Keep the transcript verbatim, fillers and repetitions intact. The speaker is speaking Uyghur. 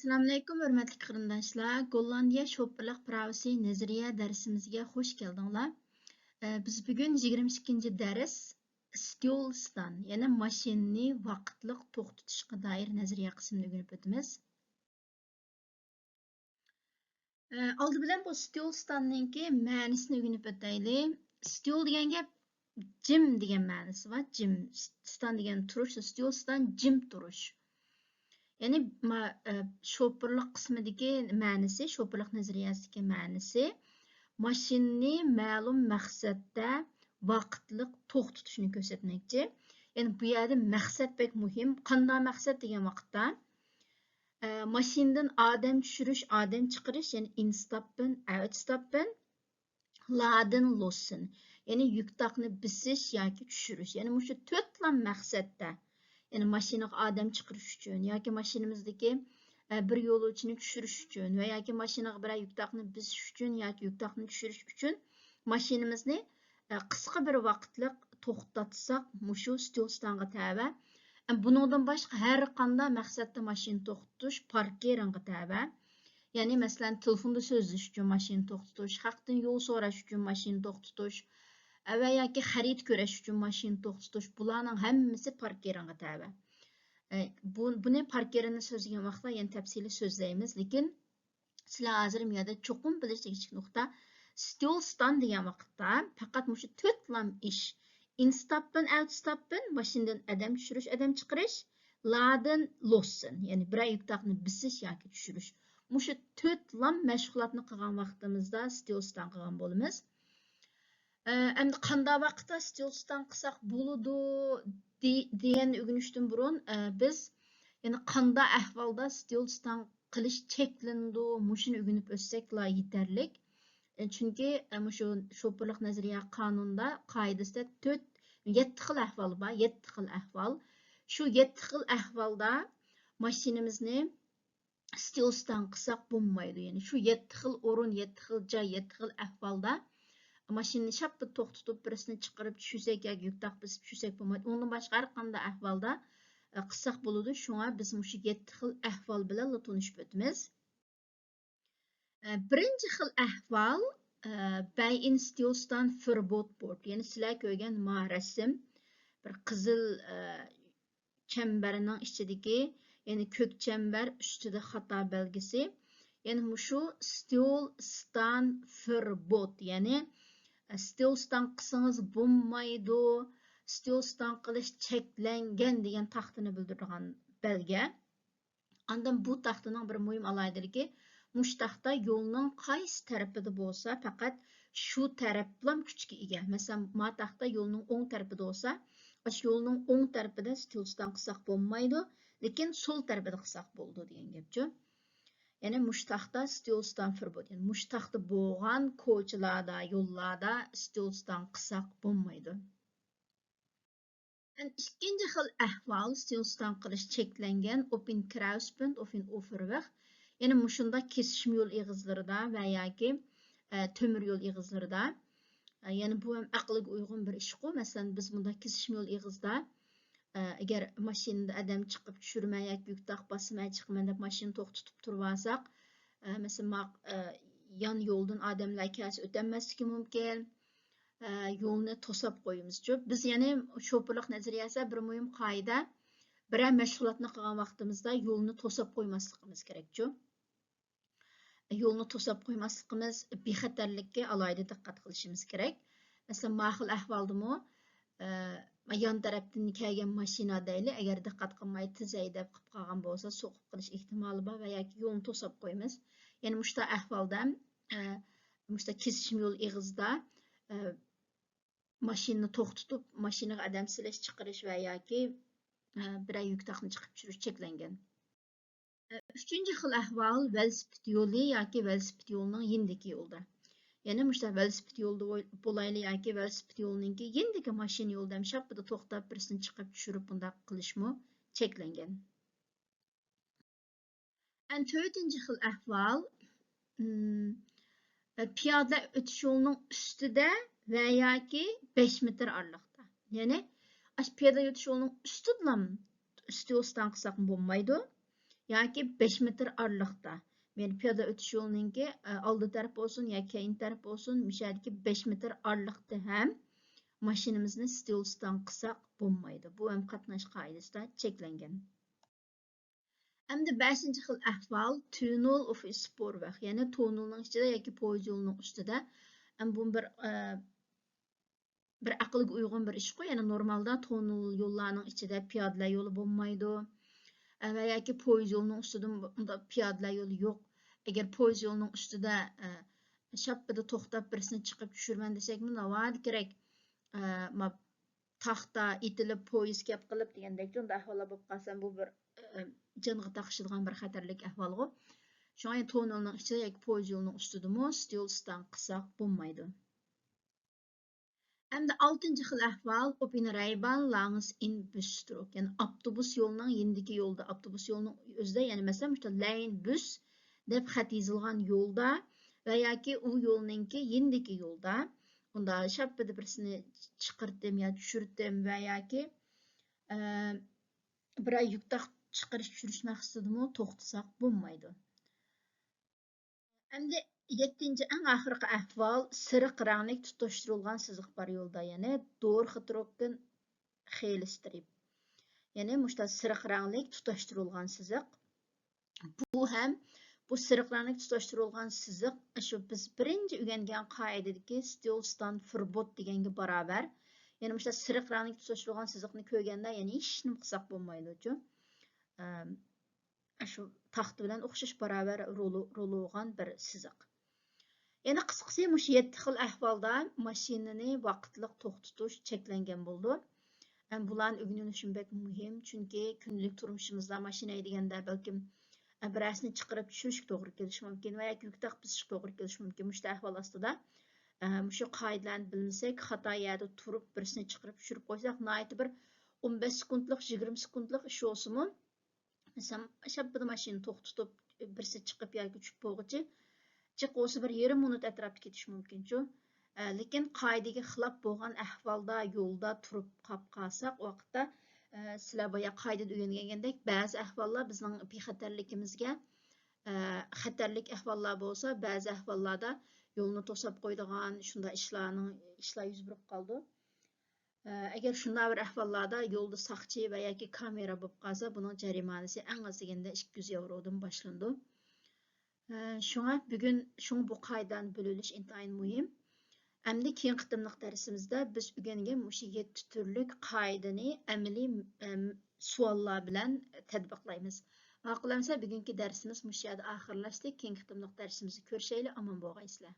ئەسسالامۇئەلەيكۇم، ھۆرمەتلىك قېرىنداشلار! گوللاندىيە شوپۇرلۇق پىراۋىسى نەزەرىيە دەرسىمىزگە خۇش كەلدىڭلار. ئە، بىز بۈگۈن يىگىرمە ئىككىنچى دەرس، ستىلستاند، يەنى ماشىنىنى ۋاقىتلىق توختىتىشقا دائىر نەزەرىيە قىسمىنى ئۆگىنىپ ئۆتىمىز. ئە، ئالدى بىلەن بۇ ستىلستاندنىڭكى مەنىسىنى ئۆگىنىپ ئۆتەيلى. ستىل دېگەن گەپ جىم دېگەن مەنىسى بار. جىم. ستان دېگەن تۇرۇش، ستىلستاند جىم تۇرۇش. يەنى ما-، ئە، شوپۇرلۇق قىسمىدىكى مەنىسى، شوپۇرلۇق نەزەرىيەسىدىكى مەنىسى ماشىنىنى مەلۇم مەقسەتتە ۋاقىتلىق توختىتىشنى كۆرسەتمەكچى. يەنى بۇ يەردە مەقسەت بەك مۇھىم. قانداق مەقسەت دېگەن ۋاقىتتا، ئە، ماشىنىدىن ئادەم چۈشۈرۈش، ئادەم چىقىرىش، يەنى ئىنستاپپېن، ئەۋتستاپپېن، لادېن لوسسېن، يەنى يۈك تاقنى بېسىش ياكى چۈشۈرۈش. يەنى مۇشۇ تۆتلا مەقسەتتە، يەنى ماشىنىغا ئادەم چىقىرىش ئۈچۈن ياكى ماشىنىمىزدىكى، ئە، بىر يولۇچىنى چۈشۈرۈش ئۈچۈن ۋە ياكى ماشىنىغا بىرەر يۈك تاقنى بېسىش ئۈچۈن ياكى يۈك تاقنى چۈشۈرۈش ئۈچۈن ماشىنىمىزنى، ئە، قىسقا بىر ۋاقىتلىق توختاتساق، مۇشۇ ستىلستانغا تەۋە. ئە، بۇنىڭدىن باشقا ھەر قانداق مەقسەتتە ماشىنا توختىتىش پاركىرىڭغا تەۋە. يەنى، مەسىلەن، تېلېفوندا سۆزلىشىش ئۈچۈن ماشىنا توختىتىش، خەقتىن يول سوراش ئۈچۈن ماشىنا توختىتىش، ئە، ۋە ياكى خەرىدە كۆرۈش ئۈچۈن ماشىنا توختىتىش، بۇلارنىڭ ھەممىسى پاركىرىڭغا تەۋە. ئە، بۇ، بۇنى پاركىرنى سۆزلىگەن ۋاقىتتا يەنە تەپسىلىي سۆزلەيمىز، لېكىن سىلەر ھازىر بۇ يەردە چوقۇم بىلىش تېگىشلىك نۇقتا، ستىلستاند دېگەن ۋاقىتتا پەقەت مۇشۇ تۆتلام ئىش، ئىنستاپپېن، ئەۋتستاپپېن، ماشىنىدىن ئادەم چۈشۈرۈش، ئادەم چىقىرىش، لادېن لوسسېن، يەنى بىرەر يۈك تاقنى بېسىش ياكى چۈشۈرۈش. مۇشۇ تۆتلام مەشغۇلاتنى قىلغان ۋاقتىمىزدا ستىلستاند قىلغان بولىمىز. ئە، ئەمدى قانداق ۋاقىتتا ستىلستاند قىلساق بولىدۇ دې-، دېگەننى ئۆگىنىشتىن بۇرۇن، ئە، بىز يەنى قانداق ئەھۋالدا ستىلستاند قىلىش چەكلىنىدۇ، مۇشۇنى ئۆگىنىپ ئۆتسەكلا يېتەرلىك. ئە، چۈنكى، ئە، مۇشۇ شوپۇرلۇق نەزەرىيە قانۇنىدا، قائىدىسىدە تۆت، يەتتە خىل ئەھۋال بار، يەتتە خىل ئەھۋال. شۇ يەتتە خىل ئەھۋالدا ماشىنىمىزنى ستىلستاند قىلساق بولمايدۇ. يەنى شۇ يەتتە خىل ئورۇن، يەتتە خىل جاي، يەتتە خىل ئەھۋالدا ماشىنىنى شاپپىدە توختىتىپ، بىرسىنى چىقىرىپ چۈشۈرسەك ياكى يۈك تاق بېسىپ چۈشۈرسەك بولمايدۇ. ئۇنىڭدىن باشقا ھەر قانداق ئەھۋالدا، ئە، قىلساق بولىدۇ. شۇڭا بىز مۇشۇ يەتتە خىل ئەھۋال بىلەنلا تونۇشۇپ ئۆتىمىز. ئە، بىرىنچى خىل ئەھۋال، ئە، بەي ئىن ستىلستاند فېربوت بوت. يەنى سىلەر كۆرگەن ما رەسىم، بىر قىزىل، ئە، چەمبەرنىڭ ئىچىدىكى، يەنى كۆك چەمبەر ئۈستىدە خاتا بەلگىسى. يەنى مۇشۇ ستىلستاند فېربوت، يەنى ستىلستاند قىلسىڭىز بولمايدۇ، ستىلستاند قىلىش چەكلەنگەن دېگەن تاختىنى بىلدۈرىدىغان بەلگە. ئاندىن بۇ تاختىنىڭ بىر مۇھىم ئالاھىدىلىكى، مۇشۇ تاختا يولنىڭ قايسى تەرىپىدە بولسا، پەقەت شۇ تەرەپلام كۈچكە ئىگە. مەسىلەن، ما تاختا يولنىڭ ئوڭ تەرىپىدە بولسا، ئاشۇ يولنىڭ ئوڭ تەرىپىدە ستىلستاند قىلساق بولمايدۇ، لېكىن سول تەرىپىدە قىلساق بولىدۇ دېگەن گەپچۇ. يەنى مۇشۇ تاختا ستىلستاند فېربوت، يەنى مۇشۇ تاختا بولغان كوچىلاردا، يوللاردا ستىلستاند قىلساق بولمايدۇ. ئىككىنچى خىل ئەھۋال، ستىلستاند قىلىش چەكلەنگەن، ئوپېن كرايسپۇنت، ئوپېن ئوفېرۋېخ. يەنى مۇشۇنداق كېسىشمە يول ئېغىزلىرىدا ۋە ياكى، ئە، تۆمۈر يول ئېغىزلىرىدا. ئە، يەنى بۇ ھەم ئەقىلگە ئۇيغۇن بىر ئىشقۇ. مەسىلەن، بىز مۇنداق كېسىشمە يول ئېغىزدا، ئە، ئەگەر ماشىنىدا ئادەم چىقىپ چۈشۈرمەي ياكى يۈك تاق باسماي چىقىمەن دەپ ماشىنا توختىتىپ تۇرۇۋالساق، ئە، مەسىلەن، ما-، ئە، يان يولدىن ئادەملەر كەلسە ئۆتەلمەسلىكى مۇمكىن. ئە، يولنى توساپ قويىمىزچۇ. بىز يەنى شوپۇرلۇق نەزەرىيەسى بىر مۇھىم قائىدە، بىرەر مەشغۇلاتنى قىلغان ۋاقتىمىزدا يولنى توساپ قويماسلىقىمىز كېرەكچۇ. يولنى توساپ قويماسلىقىمىز، بىخەتەرلىككە ئالاھىدە دىققەت قىلىشىمىز كېرەك. مەسىلەن، ما خىل ئەھۋالدىمۇ، ئە، يان تەرەپتىن كەلگەن ماشىنا دەيلى، ئەگەر دىققەت قىلماي تېز ھەيدەپ قىلىپ قالغان بولسا، سوقۇپ قېلىش ئېھتىمالى بار ۋە ياكى يولنى توساپ قويىمىز. يەنى مۇشۇنداق ئەھۋالدا، ئە، مۇشۇنداق كېسىشمە يول ئېغىزدا، ئە، ماشىنىنى توختىتىپ، ماشىنىغا ئادەم سېلىش، چىقىرىش ۋە ياكى، ئە، بىرەر يۈك تاقنى چىقىپ چۈشۈرۈش چەكلەنگەن. ئە، ئۈچىنچى خىل ئەھۋال ۋېلىسىپىت يولى ياكى ۋېلىسىپىت يولىنىڭ يېنىدىكى يولدا. يەنى مۇشۇنداق ۋېلىسىپىت يولىدا بول-، بولايلى ياكى ۋېلىسىپىت يولىنىڭكى يېنىدىكى ماشىنا يولدا ھەم شاپپىدە توختاپ، بىرسىنى چىقىرىپ چۈشۈرۈپ بۇنداق قىلىشمۇ چەكلەنگەن. ئەن تۆتىنچى خىل ئەھۋال، ئىم، پىيادىلەر ئۆتۈش يولىنىڭ ئۈستىدە ۋە ياكى بەش مېتىر ئارىلىقتا. يەنى، ئاشۇ پىيادىلەر ئۆتۈش يولىنىڭ ئۈستىدىلا ستىلستاند قىلساقمۇ بولمايدۇ. ياكى بەش مېتىر ئارىلىقتا. يەنى پىيادىلەر ئۆتۈش يولىنىڭكى، ئە، ئالدى تەرەپ بولسۇن ياكى كەينى تەرەپ بولسۇن، مۇشۇ يەردىكى بەش مېتىر ئارىلىقتا ھەم ماشىنىمىزنى ستىل ستانت قىلساق بولمايدۇ. بۇ ھەم قاتناش قائىدىسىدا چەكلەنگەن. ئەمدى بەشىنچى خىل ئەھۋال، توننېل ئوف سپورۋېخ، يەنى توننېلنىڭ ئىچىدە ياكى پويىز يولىنىڭ ئۈستىدە. ئەم، بۇ بىر، ئە، بىر ئەقىلگە ئۇيغۇن بىر ئىشقۇ. يەنى نورمالدا توننېل يوللارنىڭ ئىچىدە پىيادىلەر يولى بولمايدۇ. ئە، ۋە ياكى پويىز يولىنىڭ ئۈستىدە بۇنداق پىيادىلەر يولى يوق. ئەگەر پويىز يولىنىڭ ئۈستىدە، ئە، شاپپىدە توختاپ بىرسىنى چىقىپ چۈشۈرىمەن دېسەكمۇ ناۋادا كېرەك. ئە، ما-، تاختا ئېتىلىپ، پويىز كەپ قىلىپ دېگەندەك، بۇنداق ئەھۋاللار بولۇپ قالسا، بۇ بىر، ئە، جانغا تاقىشىدىغان بىر خەتەرلىك ئەھۋالغۇ. شۇڭا توننېلنىڭ ئىچىدە ياكى پويىز يولىنىڭ ئۈستىدىمۇ ستىل ستانت قىلساق بولمايدۇ. ئەمدى ئالتىنچى خىل ئەھۋال، ئوپ ئېن رەيبان لانگس ئېن بۇستروك، يەنى ئاپتوبۇس يولىنىڭ يېنىدىكى يولدا، ئاپتوبۇس يولىنىڭ ئۆزىدە، يەنى مەسىلەن، مۇشۇ لەين بۇس دەپ خەت يېزىلغان يولدا ۋە ياكى ئۇ يولنىڭكى يېنىدىكى يولدا، ئۇندا شاپپىدە بىرسىنى چىقىرتىم يا چۈشۈرتۈم ۋە ياكى، ئە، بىرەر يۈك تاق-، چىقىرىش چۈشۈرۈش مەقسىتىدىمۇ توختىساق بولمايدۇ. ئەمدى يەتتىنچى، ئەڭ ئاخىرقى ئەھۋال، سېرىق رەڭلىك تۇتاشتۇرۇلغان سىزىق بار يولدا، يەنى دورختروككېن خېلسترىپ. يەنى مۇشۇنداق سېرىق رەڭلىك تۇتاشتۇرۇلغان سىزىق. بۇ ھەم، بۇ سېرىق رەڭلىك تۇتاشتۇرۇلغان سىزىق، شۇ بىز بىرىنچى ئۆگەنگەن قائىدىدىكى ستىل ستانت فوربوت دېگەنگە باراۋەر. يەنى مۇشۇنداق سېرىق رەڭلىك تۇتاشتۇرۇلغان سىزىقنى كۆرگەندە، يەنى ھېچنېمە قىلساق بولمايدۇچۇ. ئەم، شۇ تاختا بىلەن ئوخشاش باراۋەر رولى، رولى بولغان بىر سىزىق. يەنى قىسقىسى، مۇشۇ يەتتە خىل ئەھۋالدا ماشىنىنى ۋاقىتلىق توختىتىش چەكلەنگەن بولىدۇ. ئەم، بۇلارنى ئۆگىنىۋېلىشىم بەك مۇھىم، چۈنكى كۈندىلىك تۇرمۇشىمىزدا ماشىنا ھەيدىگەندە بەلكىم، ئە، بىرەرسىنى چىقىرىپ چۈشۈرۈشكە توغرا كېلىشى مۇمكىن ۋە ياكى يۈك تاقىپ بېسىشقا توغرا كېلىشى مۇمكىن. مۇشۇنداق ئەھۋال ئاستىدا، ئە، مۇشۇ قائىدىلەرنى بىلمىسەك، خاتا يەردە تۇرۇپ بىرسىنى چىقىرىپ چۈشۈرۈپ قويساق، ناھايىتى بىر ئون بەش سېكۇنتلۇق، يىگىرمە سېكۇنتلۇق ئىش بولسىمۇ، مەسىلەن، شاپپىدە ماشىنا توختىتىپ، بىرسى چىقىپ ياكى چۈشۈپ بولغۇچە، جىق بولسا بىر يېرىم مىنۇت ئەتراپىدا كېتىشى مۇمكىنچۇ. ئە، لېكىن قائىدىگە خىلاپ بولغان ئەھۋالدا يولدا تۇرۇپ قاپ قالساق، ئۇ ۋاقىتتا، ئە، سىلەر بايا قائىدىدە ئۆگەنگەندەك، بەزى ئەھۋاللار بىزنىڭ بىخەتەرلىكىمىزگە، ئە، خەتەرلىك ئەھۋاللار بولسا، بەزى ئەھۋاللاردا يولنى توساپ قويىدىغان شۇنداق ئىشلارنىڭ، ئىشلار يۈز بېرىپ قالىدۇ. ئە، ئەگەر شۇنداق بىر ئەھۋاللاردا يولدا ساقچى ۋە ياكى كامېرا بولۇپ قالسا، بۇنىڭ جەرىمانىسى ئەڭ ئاز دېگەندە ئىككى يۈز ياۋرودىن باشلىنىدۇ. ئە، شۇڭا بۈگۈن، شۇڭا بۇ قائىدىلەرنى بىلىۋېلىش ئىنتايىن مۇھىم. ئەمدى كېيىنكى قېتىملىق دەرسىمىزدە بىز ئۆگەنگەن مۇشۇ يەتتە تۈرلۈك قائىدىنى ئەمەلىي، ئەم، سوئاللار بىلەن تەتبىقلايمىز. ماقۇل ئەمىسە، بۈگۈنكى دەرسىمىز مۇشۇ يەردە ئاخىرلاشتى. كېيىنكى قېتىملىق دەرسىمىزدە كۆرۈشەيلى. ئامان بولغايسىلەر.